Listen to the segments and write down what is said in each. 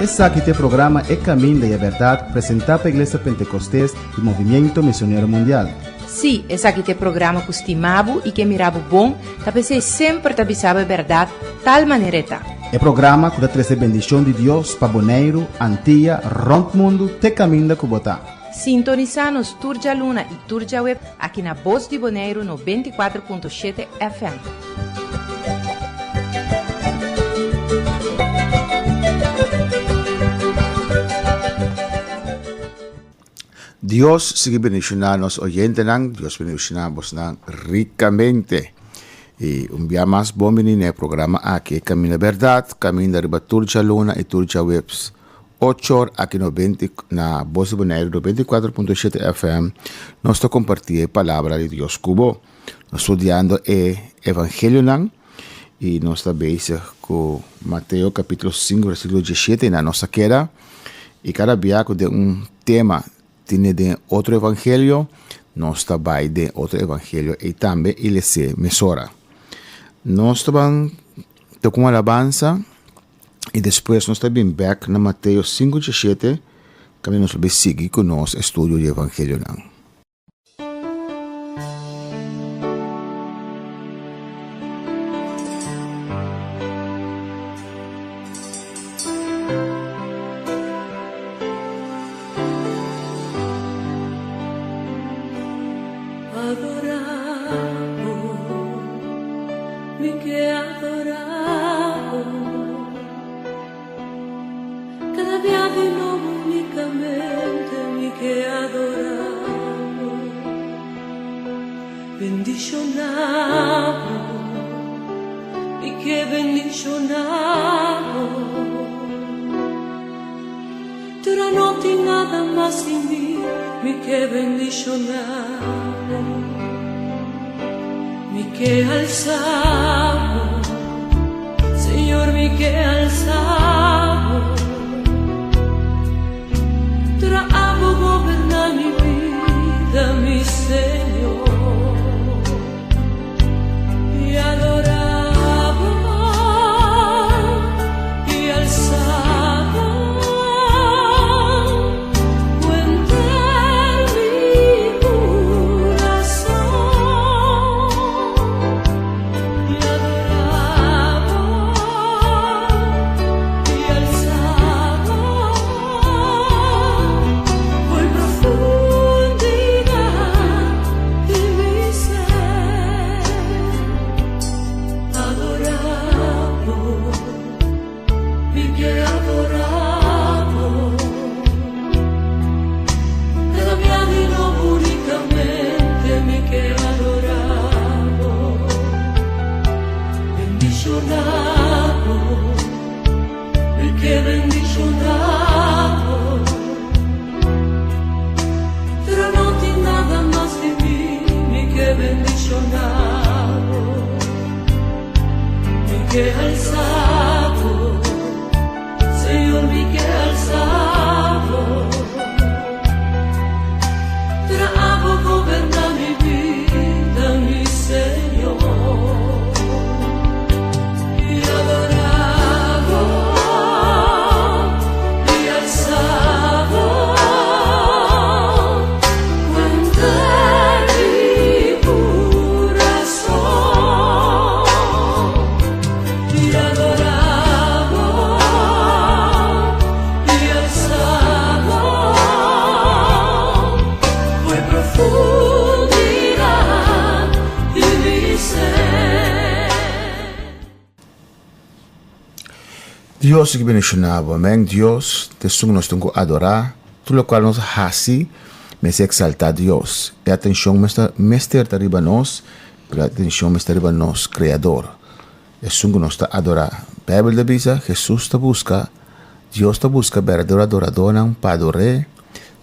Esaki ta e programa E Caminda y e Berdad presenta pa Iglesia Pentecostes y Movimiento Misionero Mundial. Sí, esaki ta e programa ku stima bo i ke mira bo bon, ta p'esei semper ta bisa bo e bèrdat tal manera e ta. E programa ku ta trese bendishon di Dios pa Boneiru, Antia, rònt mundu te kaminda ku bo ta. Sintonisá nos tur djaluna i tur djaweb aki na Bos di Boneiru 94.7 FM. Dios sigui bendiciona nos oyentenan, Dios bendiciona bosnan ricamente. Y un bia mas bon bini na e programa aki, E Caminda Berdad, caminda riba tur djaluna y tur djaweps ocho or aki noventa na Bos di Boneiru 94.7 FM nos ta comparti e palabra di Dios cu bo. Nos studiando e evangelionan y nos ta bezig cu Mateo capitulo 5 versiculo 17 y na nos a keda y cada bia cu den un tema tine den otro evangelio nos ta bay den otro evangelio y tambe y lese mesora. Nos ta ban toca un alabanza y despues nos ta bin bek na Mateo 5 17 caminda nos lo bay sigui cu nos estudio di evangelionan. Dios sigui bendiciona bo. Amen. Dios ta esun nos tin cu adora. Tur locual nos haci mester exalta Dios. E atencion mester ta riba nos, pero e atencion mester ta riba nos Creador, esun cu nos ta adora. Bijbel ta bisa, Jesus ta busca, Dios ta busca berdadero adoradornan pa ador'é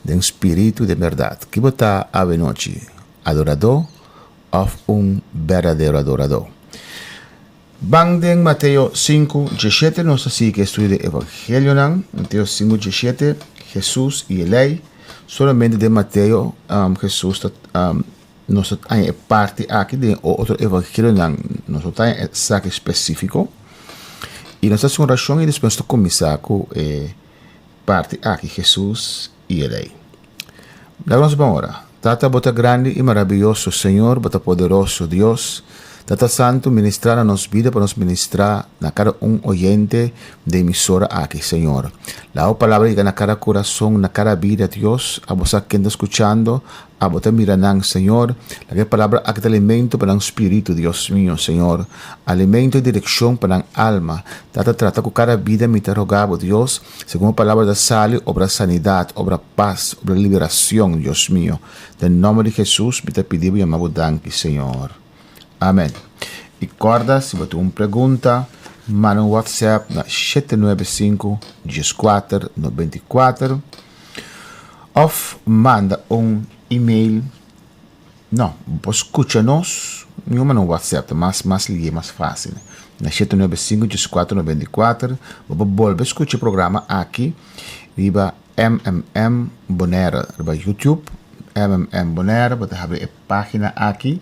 den spiritu y den berdad. Ki bo ta awenochi? Adorador of un berdadero adorador? Ban den Mateo 5, 17 nos ta sigui ku e estudio di evangelionan. Mateo 5, 17, Hesus i e lei. Solamente den Mateo um, Hesus ta um, nos ta haña e parti aki den otro evangelionan nos no ta haña esaki spesífiko. I nos ta hasi un orashon i despues nos ta kuminsá ku e parti aki, Hesus i e Lei. Laga nos ban ora. Tata, bo ta grandi i marabiyoso, Señor, bo ta poderoso, Dios. Tata Santu, ministrá na nos bida pa nos ministrá na kada un oyente den emisora aki, Señor. Laga bo palabra yega na kada kurason, na kada bida, Dios. Abo sa ken ta skuchando, Abo ta mira nan, Señor. Laga e palabra aki ta alimento pa nan spiritu, Dios mio, Señor. Alimento i direkshon pa nan alma. Tata, trata ku kada bida, mi ta roga Bo, Dios, segun Bo palabra ta sali, obra sanidat, obra pas, obra liberacion, Dios mio. Den nomber di Jesus, mi ta pidi Bo yama Bo danki, Señor. Amen. I korda, si bo tin un pregunta, manda un WhatsApp na 795 14 94. Of manda un email, no, bo por skucha nos, mi manda un WhatsApp, ta mas mas lihe, mas fácil. Na shete nuebe sinku dieskuater noventa i kuater, bo por bolbe skucha e programa aki riba MMM Bonaire, riba YouTube, MMM Bonaire, bo ta habri e página aki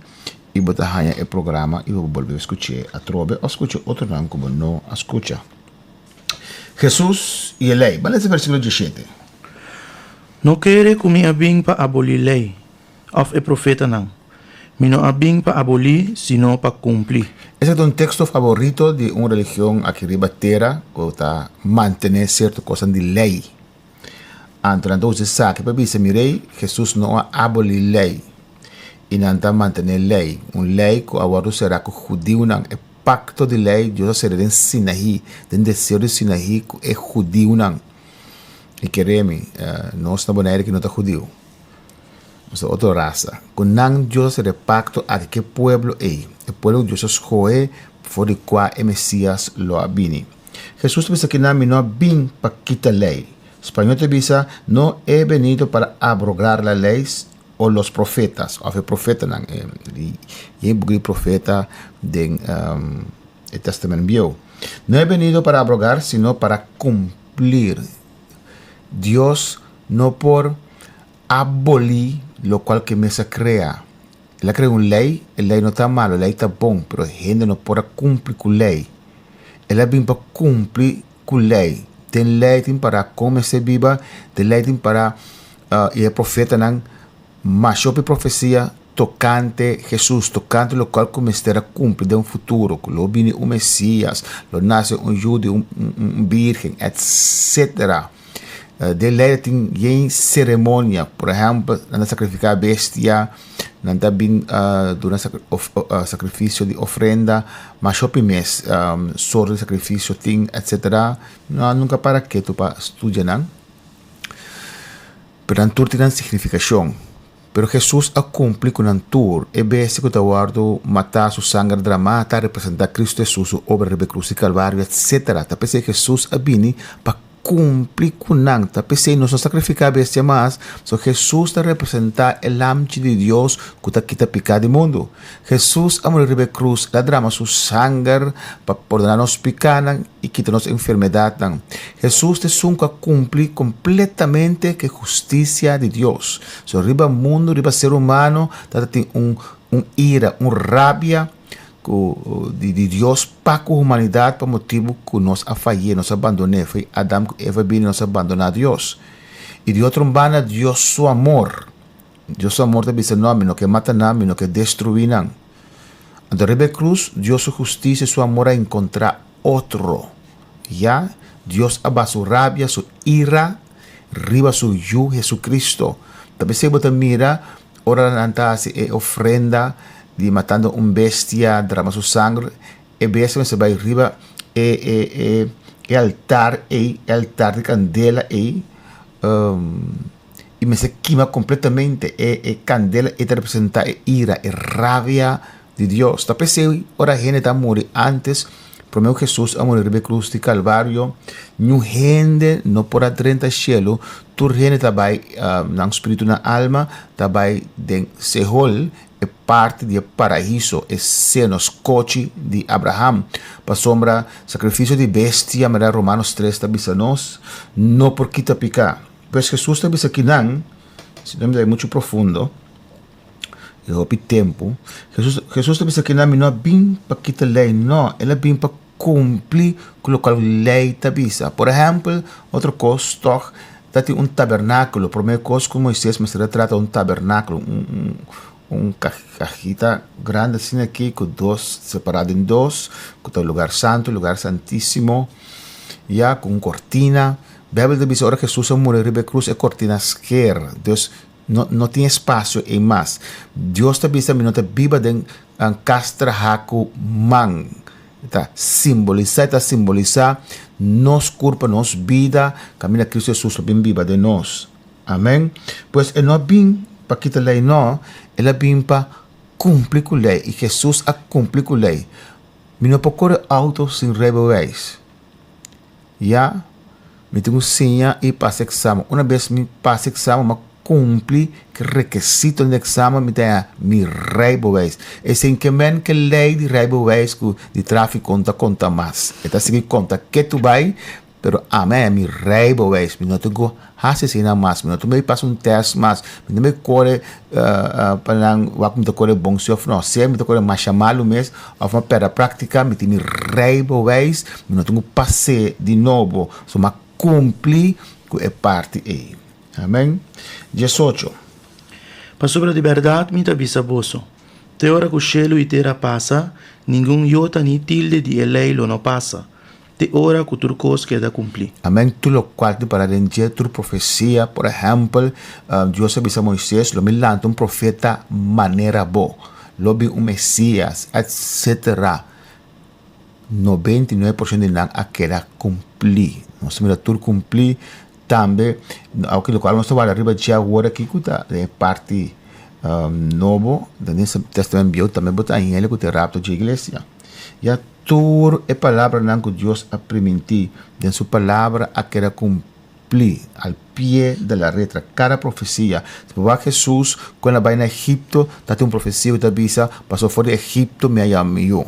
i bo ta haña e programa i bo por bolbe skuch'é atrobe òf skucha otronan ku bo no a skucha. Hesus i e Lei. Ban lesa versíkulo diesshete. No kere ku mi a bin pa abolí Lei òf e Profetanan. Mi no a bin pa abolí, sino pa kumpli. Esaki ta un teksto faborito di un religion aki riba tera ku ta mantené sierto kosnan di lei. Anto nan ta usa esaki pa bisa, Mirei, Hesus no a abolí lei. I nan ta mantené lei, un lei ku a wòrdu será ku hudiunan, e Pakto di Lei Dios a sera den Sinaí, den desierto di Sinaí ku e hudiunan. I kere mi, nos na Bonaire ki no ta hudiu. Nos ta otro rasa. Ku nan Dios a sera e pakto aki ku e pueblo ei, e pueblo ku Dios a skohe for di kua e Mesias lo a bini. Hesus ta bisa kinan, Mi no a bin pa kita lei. Spañó ta bisa, No he benido para abrogar la lei, o los profetas, of e profetanan, e e buki di profeta den e Testament Bieu. No he venido para abrogar, sino para cumplir. Dios no por aboli locual ke mes a crea. El a crea un ley, e ley no ta malo, e ley ta bon, pero hende no por a cumpli cu ley. El a bin pa cumpli cu ley. Den ley tin para con mester biba, den ley tin para y e profetanan masha hopi profecia tocante Jesus, tocante locual cu mester a cumpli den futuro, cu lo bini un Mesias, lo nace un yu di un virgen, etcetera. Den ley tin yen ceremonia, por ehempel nan ta sacrifica bestia, nan ta bin duna sacrificio di ofrenda, masha hopi mes soort di sacrificio tin, etcetera. No a nunca para ketu pa studia nan, pero nan tur tin nan significacion. Pero Jesus a cumpli cu nan tur. E bestia cu ta wordo mata, su sanger drama, ta representa Cristo Jesus, su obra riba e cruz di Calvario, etcetera. Ta p'esey Jesus a bini pa Kumpli ku nan. Ta p'esei nos no sakrifiká bestia mas, pasobra Hesus ta representá e Lamchi di Dios ku ta kita piká di mundu. Hesus a muri riba e krus, el a drama su sanger pa pordoná nos pikánan i kita nos enfermedatnan. Hesus ta esun ku a kumpli kompletamente ku e hustisia di Dios. So riba mundu, riba ser humano ta tin un un ira, un rabia Ku di di Dios pa ku humanidat pa motibu ku nos a fay'é, nos a bandon'é. Foi Adam ku Eva bini nos a bandoná Dios. I di otro un banda Dios su amor, Dios su amor ta bisa no, mi no ke mata nan, mi no ke destruí nan. Anto riba e krus Dios su hustisia i su amor a enkontrá otro. Ya, Dios a baha su rabia, su ira riba su Yu Jesucristo. Ta p'esei bo ta mira Ora nan ta hasi e ofrenda di matando un bestia, drama su sanger, e bestia mester bai riba e e e e altar ei, e altar di kandela ei, i mester kima kompletamente. E e kandela ei ta representá e ira, e rabia di Dios. Ta p'esei ora hende ta muri antes, promé ku Hesus a muri riba e krus di Kalvario, niun hende no por a drenta shelu, tur hende ta bai, nan spiritu, nan alma ta bai den Sehol, e parti di e paraiso, e seno, skochi di Abraham. Pasobra sakrifisio di bestia, manera Romanos tres ta bisa nos, no por kita piká. Pues Hesus ta bisa kinan, si no mi ta bai muchu profundo, E hopi tempu, Jesus, Jesus ta bisa kinan mi no a bin pa kita lei, no, el a bin pa kumpli ku lokual lei ta bisa. Por ehèmpel, otro kos tòg ta tin un tabernákulo. Promé kos ku Moisés mester a trata un tabernákulo, un un un kajita grandi asina aki ku dos separá den dos, ku ta lugar santu, lugar santísimo, ya ku un kortina. Beibel ta bisa ora Hesus a muri riba e krus e kortina a sker. Dus no no tin espasio ei mas. Dios ta bisa mi no ta biba den kas traha ku man. Ta simbolisá, e ta simbolisá nos kurpa, nos bida, kaminda Kristu Hesus lo bin biba den nos. Amèn. Pues e no a bin pa kita lei nò, el a bin pa kumpli ku lei, i Hesus a kumpli ku lei. Mi no por kore outo sin reibeweis. Ya, mi tin ku siña i pasa eksamen. Una bes mi pasa eksamen, mi a kumpli ku e rekesitonan di eksamen, mi ta haña mi reibeweis. Esei ke men ke lei di reibeweis ku di tráfiko no ta konta mas. E ta sigui konta ke tu bai, Pero ami a mi rijbewijs, mi no tin ku hasi asina mas, mi no tin ku pasa un tèst mas, mi no tin kore pa nan wak mi ta kore bon si òf no, sea mi ta kore masha malu mes òf mi a pèrdè práktika, mi tin mi rijbewijs, mi no tin ku pas'é di nobo, so mi a kumpli ku e parti ei. Amen. Diesocho. Pasobra di bèrdat mi ta bisa boso, te ora ku shelu i tera pasa, ningun yota ni tilde di e lei lo no pasa, Te ora ku tur kos keda kumplí. Amen, tur lokual tin pará den dje, tur profesia, por ehèmpel, Dios a bisa Moisés, Lo mi lanta un profeta manera bo, lo bin un Mesías, etsetera. 99 por shento di nan a keda kumplí. Nos ta mira tur kumplí. Tambe, aunke lokual nos ta wak riba dje awor aki ku ta den e parti nobo, den e Tèstamènt Bieu tambe bo ta haña ku ta e rapto dje iglesia. Ya Tur e palabranan ku Dios a primintí den su Palabra a keda kumplí al pie de la letra, kada profesia. Si bo wak Hesus ku el a bai na Egipto, ta tin un profesia ku ta bisa, Pasobra for di Egipto mi a yama mi yu.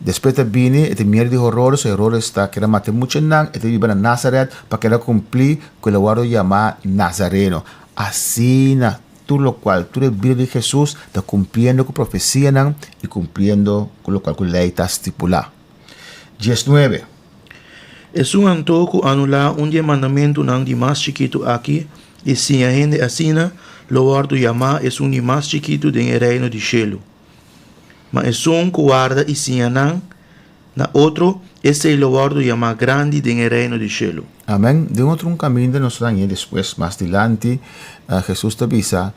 Despues ta bini, e tin miedu di Herodes, Herodes ta keda mata e muchanan, e ta biba na Nazaret pa keda kumplí ku el a wòrdu yamá Nazareno. Asina. Tur lokual, tur e bida di Hesus ta kumpliendo ku profesianan i kumpliendo ku lokual ku lei ta stipulá. 19. Esun anto ku anulá un di e mandamentunan di mas chikitu aki i siña hende asina, lo wòrdu yamá esun di mas chikitu den e Reino di shelu. Ma esun ku warda i siña nan na otro, esei lo wòrdu yamá grandi den e Reino di shelu. Amèn. Den otro un kaminda nos ta hañ'é despues mas dilanti, Hesus ta bisa,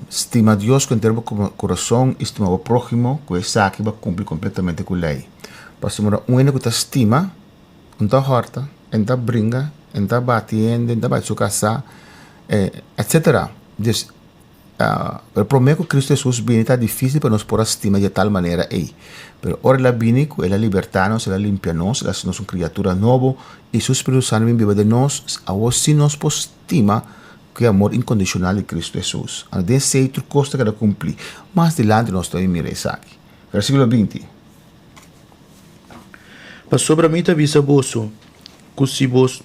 Stima Dios ku henter bo kurason i stima bo próhimo, ku esaki bo a kumpli kompletamente ku lei. Pasobra un hende ku ta stima, no ta hòrta, e no ta bringa, e no ta bati hende, e no ta bati su kasá, etsetera. Dus, Pero promé ku Kristu Hesus bini ta difísil pa nos por a stima di e tal manera ei. Pero ora el a bini ku el a libertá nos, el a limpia nos, el a hasi nos un kriatura nobo i su spiritu santu bin biba den nos, awor sí nos por stima ku e amor inkondishonal di Kristu Hesus. Anto den esei tur kos ta keda kumplí. Mas dilanti nos ta bin mira esaki. Versíkulo 20. Pasobra mi ta bisa boso, ku si bos.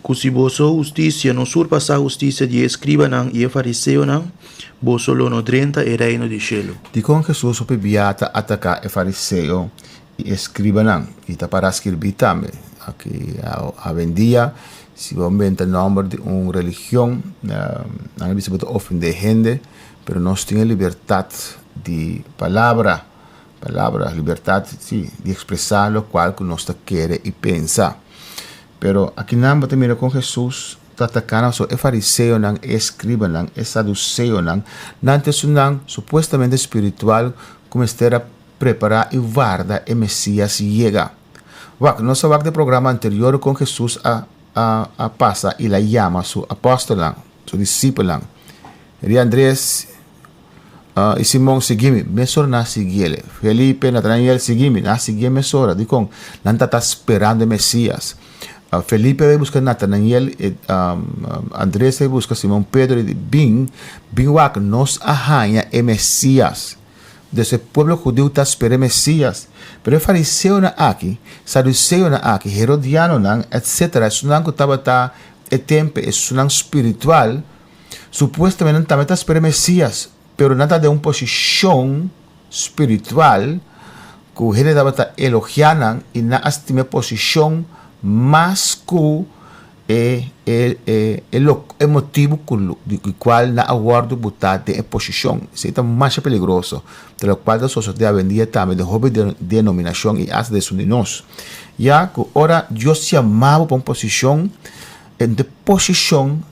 Ku si boso hustisia no surpasá hustisia di e eskribanan i e fariseonan, boso lo no drenta e Reino di shelu. Dikon Hesus hopi bia ta ataká e fariseo i e eskribanan? I ta pará skirbí tambe. Aki awendia, si bo benta nòmber di un religion, nan a bisa bo ta ofendé hende, pero nos tin e libertat di palabra, palabra, libertat, sí, di ekspresá lokual ku nos ta kere i pensa. Pero akinan bo ta mira kon Hesus ta ataká nan, pasobra e fariseonan, e eskribanan, e saduseonan, nan ta esunnan supuestamente spiritual ku mester a prepará i warda e Mesias yega. Wak, nos a wak den programa anterior kon Hesus a a a pasa i el a yama su apòstelnan, su disipelnan. E di Andres i Simon, Sigui mi. Mesora nan a sigui el. Felipe, Natanael, Sigui mi. Nan a sigui e mesora. Dikon? Nan tabata sperando e Mesias. Felipe a bai buska Natanael, Andres a bai buska Simon Pedro i di, Bin, bin wak, nos a haña e Mesias. Dus e pueblo hudiu ta spera e Mesias. Pero e fariseonan aki, saduseonan aki, herodianonan, etsetera, esunnan ku tabata e tempu, esunnan spiritual, Supuestamente nan tambe ta spera e Mesías, pero nan ta den un posishon spiritual ku hende tabata elogiá nan i nan a stima e posishon mas ku e e e e lo e motibu ku di kual nan a wòrdu butá den e posishon. Esei ta masha peligroso, ta lokual ta sosodé awendia tambe den hopi denominashon i asta den esun di nos. Ya ku ora Dios yama bo pa un posishon, e no ta e posishon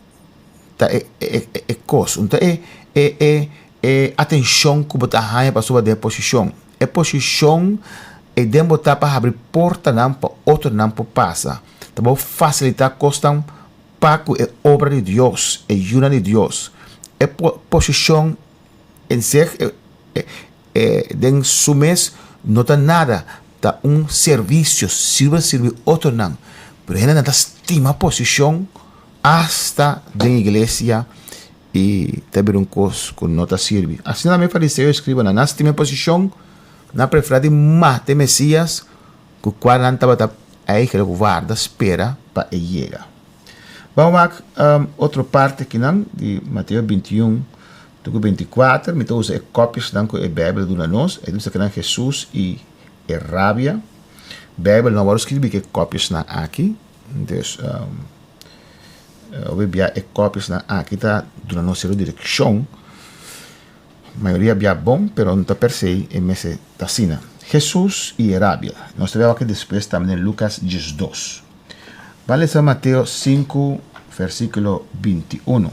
ta e e e kos, no ta e e e e atenshon ku bo ta haña pasobra den e posishon. E posishon ei den bo ta pa habri portanan pa otronan por pasa. Ta bo fasilitá kosnan pa ku e obra di Dios, e yunan di Dios. E posishon en seg den su mes no ta nada, ta un servisio, sirbi sirbi otronan. Pero hendenan ta stima posishon asta den iglesia i ta bira un kos ku no ta sirbi. Asina tambe e fariseo i eskribanan, nan stima e posishon, nan preferá di mata e Mesias ku kua nan tabata eigenlijk warda spera pa e yega. Ban wak otro parti akinan di Mateo 21 te ku 24. Mi ta usa e kopiasnan ku e Beibel a duna nos. E ta bisa kinan Hesus i e rabia. Beibel no a wòrdu skirbi ku e kopiasnan aki. Dus hopi bia e kopiasnan aki ta duna nos sierto direkshon. Mayoria bia bon, pero no ta per se e mester ta asina. Hesus i e rabia. Nos ta wak despues tambe den Lukas 12. Ban lesa Mateo 5 versíkulo 21.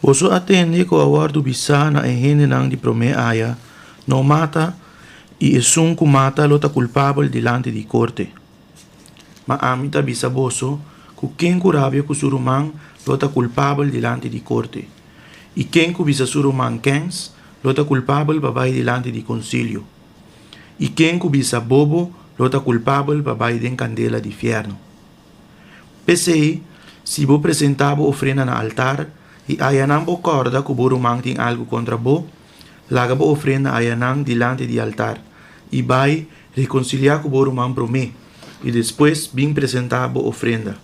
Boso a tende ku a wòrdu bisá na e hendenan di promé aya, No mata, i esun ku mata lo ta kulpabel dilanti di korte. Ma ami ta bisa boso ku ken ku rabia ku su ruman lo ta kulpabel dilanti di korte, i ken ku bisa su ruman kens lo ta kulpabel pa bai dilanti di konsilio, i ken ku bisa bobo lo ta kulpabel pa bai den kandela di fièrnu. P'esei, si bo presentá bo ofrenda na altar i ayanan bo kòrda ku bo ruman tin algu kontra bo, laga bo ofrenda ayanan dilanti di altar, i bai rekonsiliá ku bo ruman promé, i despues bin presentá bo ofrenda.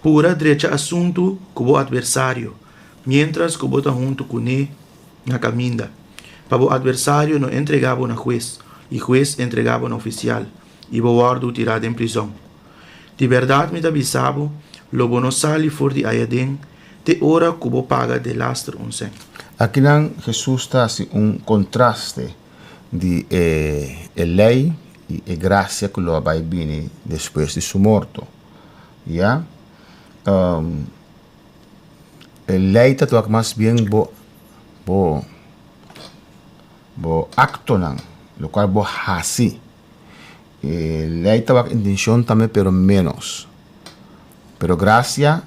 Pura drecha asuntu ku bo atversario, miéntras ku bo ta huntu kuné na kaminda, pa bo atversario no entregá bo na hues, i hues entregá bo na ofisial, i bo wòrdu tirá den prizòn. Di bèrdat mi ta bisa bo, lo bo no sali for di ayaden te ora ku bo paga delaster un sèn. Akinan Hesus ta hasi un kontraste di e e lei i e grasia ku lo a bai bini despues di su morto. Ya. E lei ta tok mas bien bo bo bo aktonan, lokual bo hasi. E lei ta wak intenshon tambe pero ménos. Pero grasia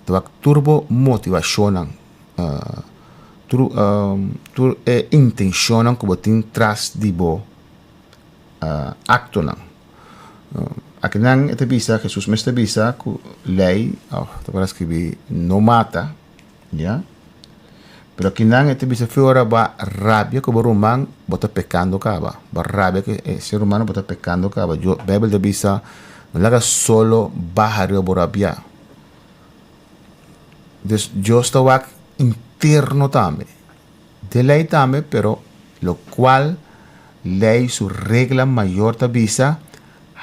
ta wak tur bo motivashonnan, tur tur e intenshonnan ku bo tin tras di bo aktonan. Akinan e ta bisa, Hesus mes ta bisa ku lei òf ta para skibí no mata. Ya. Pero akinan e ta bisa fi ora bo a rabia ku bo ruman, bo ta pekando kaba. Bo a rabia ku e ser humano, bo ta pekando kaba. Yo, Beibel ta bisa, no laga solo baha riba bo rabia. Dus Dios ta wak interno tambe. Den lei tambe, pero lokual lei su regla mayor ta bisa,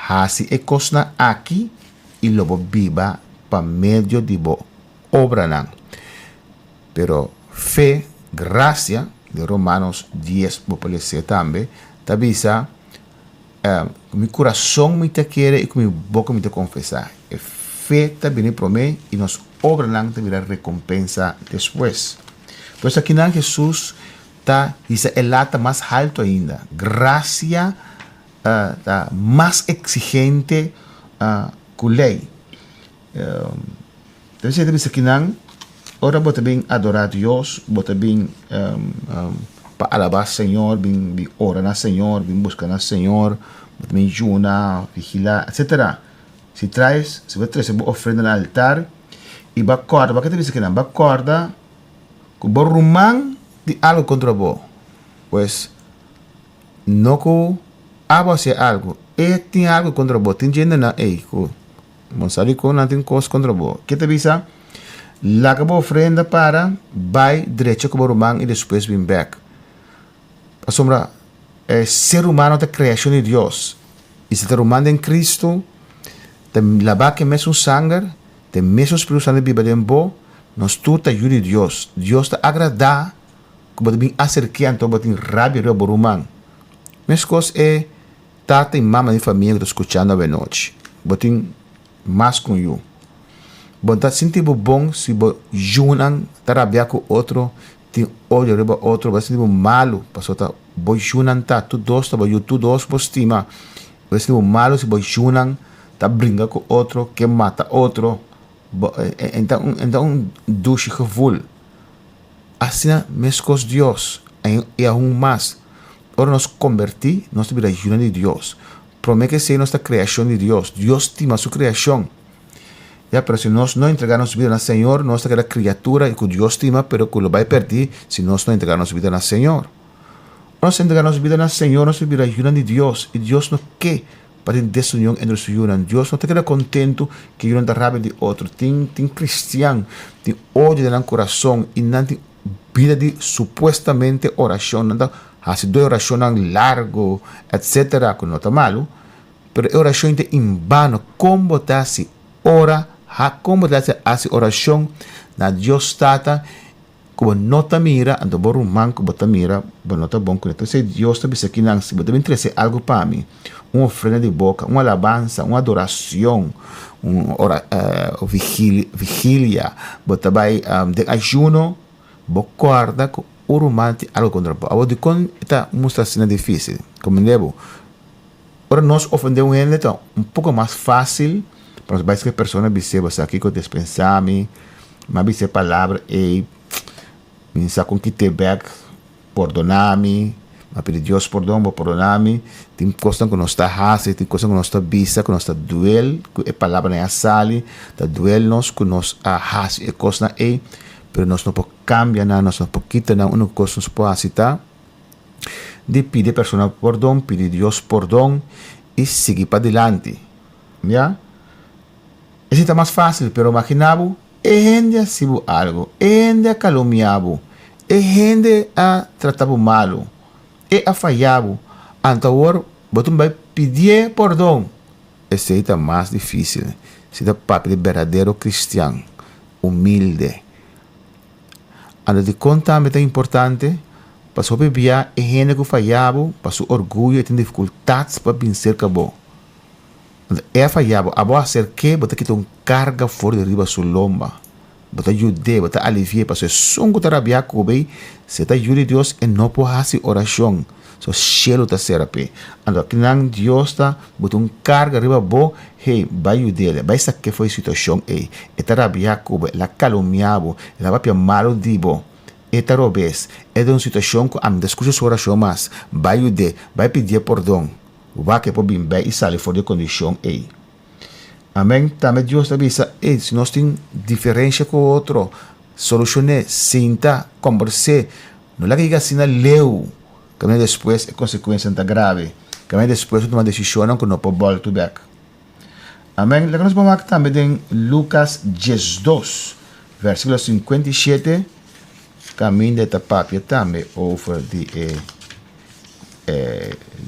hasi e kosnan aki i lo bo biba pa medio di bo obranan. Pero fe, gracia, den Romanos 10 bo por lese tambe, ta bisa, Ku mi kurason mi ta kere i ku mi boka mi ta konfesá. E fe ta bini promé i nos obranan ta bira rekompensa despues. Pues akinan Hesus ta hisa e lata mas haltu ainda. Grasia ta mas eksigente ku lei. Entonces e ta bisa kinan, ora bo ta bin adorá Dios, bo ta bin pa alabá Señor, bin bin ora na Señor, bin buska na Señor, bo ta bin yuna, vigilá, etcetera. Si traes, si bo trese bo ofrenda na altar i bo a kòrda, bo ke ta bisa kinan? Bo a kòrda ku bo ruman tin algu kontra bo. Pues, no ku abo a hasi algu, e tin algu kontra bo. Tin djendenan ei ku Bo sa dikon nan tin kos kontra bo. Ke ta bisa, Laga bo ofrenda para, bai drecha ku bo ruman i despues bin bèk. Pasobra E ser humano ta kreashon di Dios, i si ta ruman den Kristu, ta labá ku e mesun sanger, ta e mesun Spiritu Santu biba den bo, nos tur ta yu di Dios. Dios ta agradá ku bo ta bin aserk'é anto bo tin rabia riba bo ruman. Meskos e tata i mama di famia ku ta skuchando awenochi, bo tin mas ku un yu. Bo ta sinti bo bon si bo yunan ta rabia ku otro, tin odio riba otro, bo ta sinti bo malu pasobra ta bo yunan ta, tur dos ta bo yu, tur dos bo stima. Bo ta sinti bo malu si bo yunan ta bringa ku otro, ke mata otro, bo e ta un e ta un dushi gevoel. Asina meskos Dios i aun mas, ora nos kombertí nos ta bira yunan di Dios. Promé ke esei nos ta kreashon di Dios. Dios stima su kreashon. Ya, pero si nos no entregá nos bida na Señor, nos ta keda kriatura i ku Dios stima, pero ku lo bai pèrdí si nos no entregá nos bida na Señor. Ora nos entregá nos bida na Señor, nos ta bira yunan di Dios, i Dios no ke pa tin desunion entre su yunan. Dios no ta keda kontentu ku yunan ta rabia di otro. Tin tin kristian tin odio den nan kurason i nan tin bida di supuestamente orashon. Nan ta hasi doi orashonnan largu, etsetera, ku no ta malu. Pero e orashon ta en bano. Kon bo ta hasi ora, ha kon bo ta hasi hasi orashon na Dios Tata ku bo no ta mira, anto bo ruman ku bo ta mira, bo no ta bon kuné. P'esei Dios ta bisa kinan, si bo ta bin trese algu pa mi, un ofrenda di boka, un alabansa, un adorashon, un ora vigilia, bo ta bai den ayuno, bo kòrda ku un ruman tin algu kontra bo. Awor dikon e ta mustra asina difísil? Komprendé bo? Ora nos ofendé un hende ta un poko mas fásil pa nos bai siki e persona bis'é bo sa kiko despensá mi, mi a bisa e palabra ei, mi no sa kon kit'é bèk, pordoná mi, mi a pidi Dios pordon, bo pordoná mi. Tin kosnan ku nos ta hasi, tin kosnan ku nos ta bisa ku nos ta duel ku e palabranan ei a sali, ta duel nos ku nos a hasi e kosnan ei, pero nos no por kambia nan, nos no por kita nan, úniko kos nos por hasi ta. di pidi e persona pordon, pidi Dios pordon i sigui padilanti. Ya? Esei ta mas fásil, pero imagina bo e hende a hasi bo algu, e hende a kalumia bo, e hende a trata bo malu, e a faya bo, anto awor bo tin bai pidié pordon. Esei ta mas difísil si ta papia di berdadero kristian humilde. Anto dikon tambe ta importante? Pasobra hopi bia e hende ku faya bo pa su orguyo e tin difikultat pa bin serka bo. Anto e a faya bo, abo a aserk'é bo ta kita un karga for di riba su lomba. Bo ta yud'é, bo ta alivi'é pasobra esun ku ta rabiá ku bo ei, si e ta yu di Dios e no por hasi orashon. So shelu ta sera p'e. Anto akinan Dios ta buta un karga riba bo, hey, bai yud'el, bai sak'é for e situashon ei. E ta rabiá ku bo, el a kalumniá bo, el a papia malu di bo. E ta robes, e ta den un situashon ku ami ta skucha su orashon mas. Bai yud'é, bai pidié pordon. Wak e por bin bai i sali for di e kondishon ei. Amen. Tambe Dios ta bisa, ey, si nos tin diferensha ku otro, solushon'é, sinta, kombers'é. No laga yega asina leu, kaminda despues e konsekuensianan ta grave, kaminda despues bo tuma desishonnan ku no por bòltu bèk. Amen. Laga nos bon wak tambe den Lukas 12, vèrsikulo 57, kaminda e ta papia tambe over di e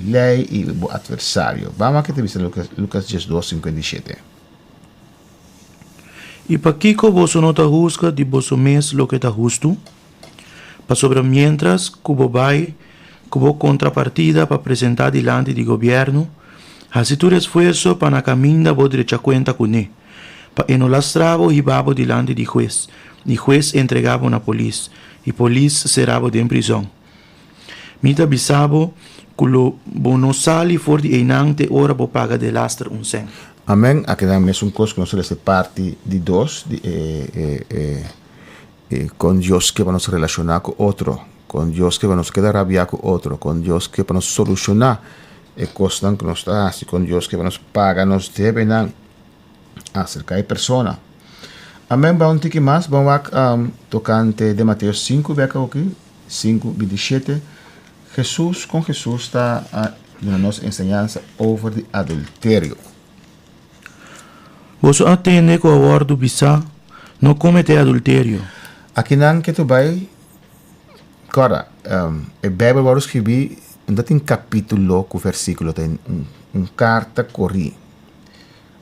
lei i bo atversario. Ban wak ke ta bisa Lukas, Lukas 12, 57. I pakiko boso no ta husga di boso mes loke ta hustu? Pasobra miéntras ku bo bai ku bo kontrapartida pa presentá dilanti di gobièrnu, hasi tur esfuerso pa na kaminda bo drecha kuenta kuné, pa e no lastra bo hiba bo dilanti di hues, i hues entregá bo na polis, i polis sera bo den prizòn. Mi ta bisa bo ku lo bo no sali for di einan te ora bo paga delaster un sèn. Amèn. A keda mesun kos ku nos a lesa e parti di dos di e. E kon Dios ke pa nos relashoná ku otro, kon Dios ke pa nos keda rabiá ku otro, kon Dios ke pa nos solushoná e kosnan ku nos ta hasi, kon Dios ke pa nos paga nos debenan aserka e persona. Amèn. Ban un tiki mas, ban wak tokante den Mateo sinku bèk awoki, sinku binti shete, Hesus, kon Hesus ta duna nos enseñansa over di adulterio. Boso a tende ku a wòrdu bisá, No kometé adulterio. Akinan ke tu bai, kòrda, e Beibel wòrdu skibí no tin kapítulo ku versíkulo, ta un karta korí.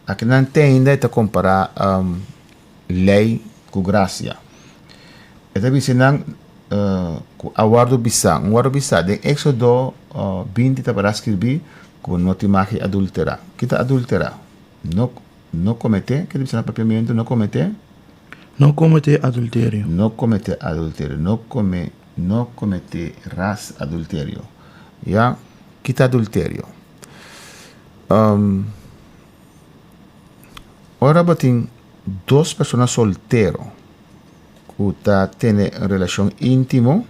Akinan te ainda e ta kompará lei ku grasia. E ta bisa nan ku a wòrdu bisá, un wòrdu bisá den Éksodo 20 ta para skirbí ku bo no tin mag di adulterá. Ki ta adulterá? No no kometé, ke ta bisa na papiamentu no kometé? No kometé adulterio. No kometé adulterio, no kome no kometerás adulterio. Ya, ki ta adulterio? Ora bo tin dos persona soltero ku ta tene un relashon íntimo,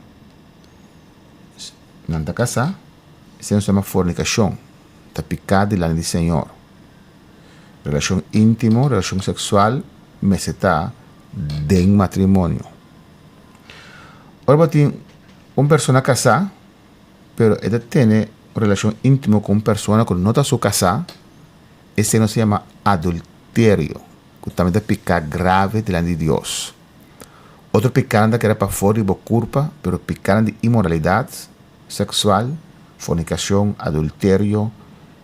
nan ta kasá, esei nos yama fornikashon, ta piká dilanti di Señor. Relashon íntimo, relashon seksual mester ta den matrimonio. Ora bo tin un persona kasá, pero e ta tene un relashon íntimo ku un persona ku no ta su kasá, esei nos ta yama adulterio, ku tambe ta piká grave dilanti di Dios. Otro pikánan ta keda pafó di bo kurpa, pero pikánan di inmoralidat seksual, fornikashon, adulterio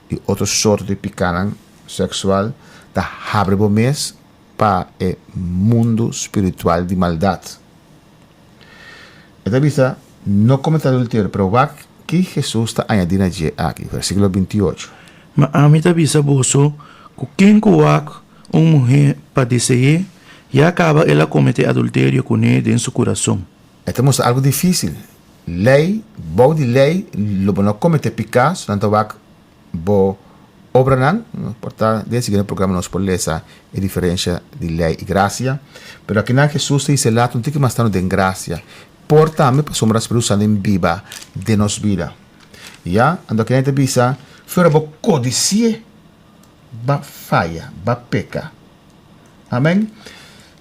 i otro sorto di pikánan seksual ta habri bo mes pa e mundu spiritual di maldat. E ta bisa, No kometé adulterio, pero wak ki Hesus ta añadí na dje aki, versíkulo 28. Ma ami ta bisa boso ku ken ku wak un muhé pa dese'é, ya kaba el a kometé adulterio kuné den su kurason. E ta mustra algu difísil. Lei, bou di lei lo bo no kometé piká, so nan ta wak bo obranan. Por ta den siguiente programa nos por lesa e diferensha di lei i grasia. Pero akinan Hesus ta hisa e lato un tiki mas tantu den grasia. Por tambe pasobra Spiritu Santu den biba den nos bida. Ya, anto akinan e ta bisa, Fuera bo kodisié, ba faya, ba peka. Amen.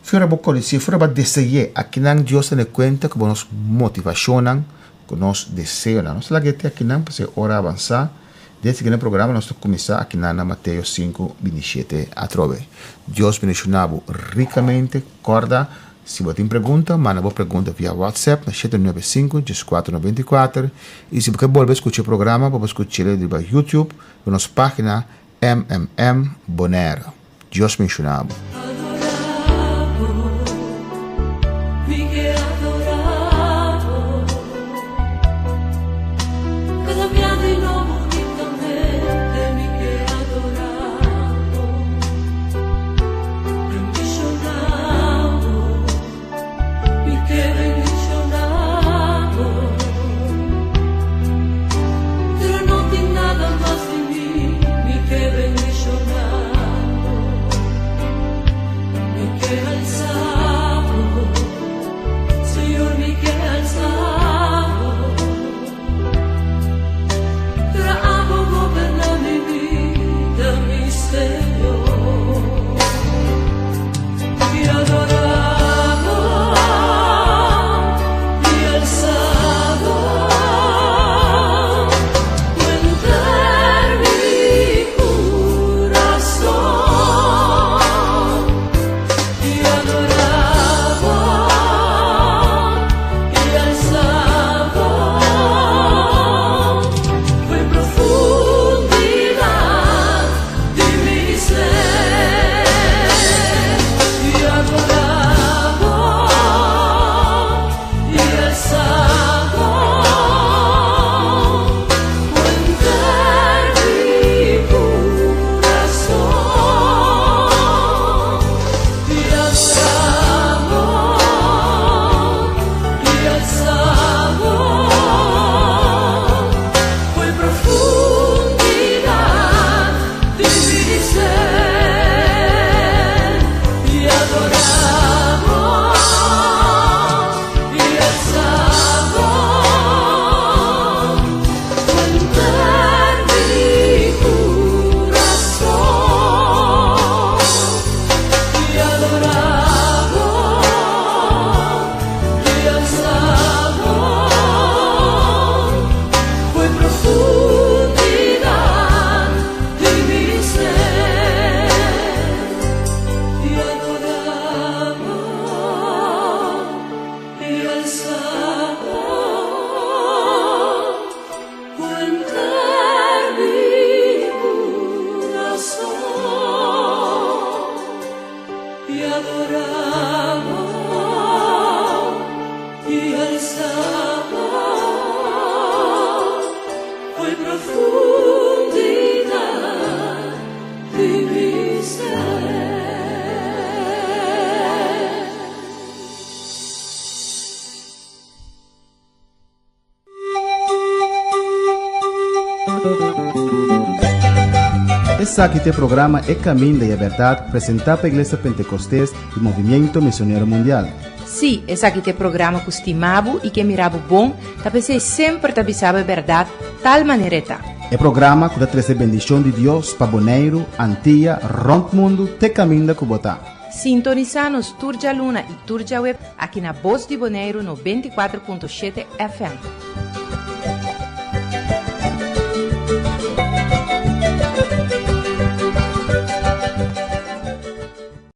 Fuera bo kodisié, fuera bo dese'é. Akinan Dios tene kuenta ku bo nos motivashonnan, ku nos deseonan. Nos ta laga e te akinan pasobra e ora a avansá. Den siguiente programa nos ta kuminsá akinan na Mateo sinku, 27 atrobe. Dios bendishoná bo rikamente. Kòrda, si bo tin pregunta, manda bo pregunta via WhatsApp na 795 1494. I si bo ke bolbe skucha e programa, bo por skuch'el riba YouTube riba nos página MMM Bonaire. Dios bendishoná bo. Esaki ta e programa E Caminda y e Berdad presenta pa Iglesia Pentecostes y Movimiento Misionero Mundial. Sí, esaki ta e programa ku stima bo i ke mira bo bon, ta p'esei semper ta bisa bo e bèrdat tal manera e ta. E programa ku ta trese bendishon di Dios pa Boneiru, Antia, rònt mundu te kaminda ku bo ta. Sintonisá nos tur djaluna i tur djaweb aki na Bos di Boneiru 94.7 FM.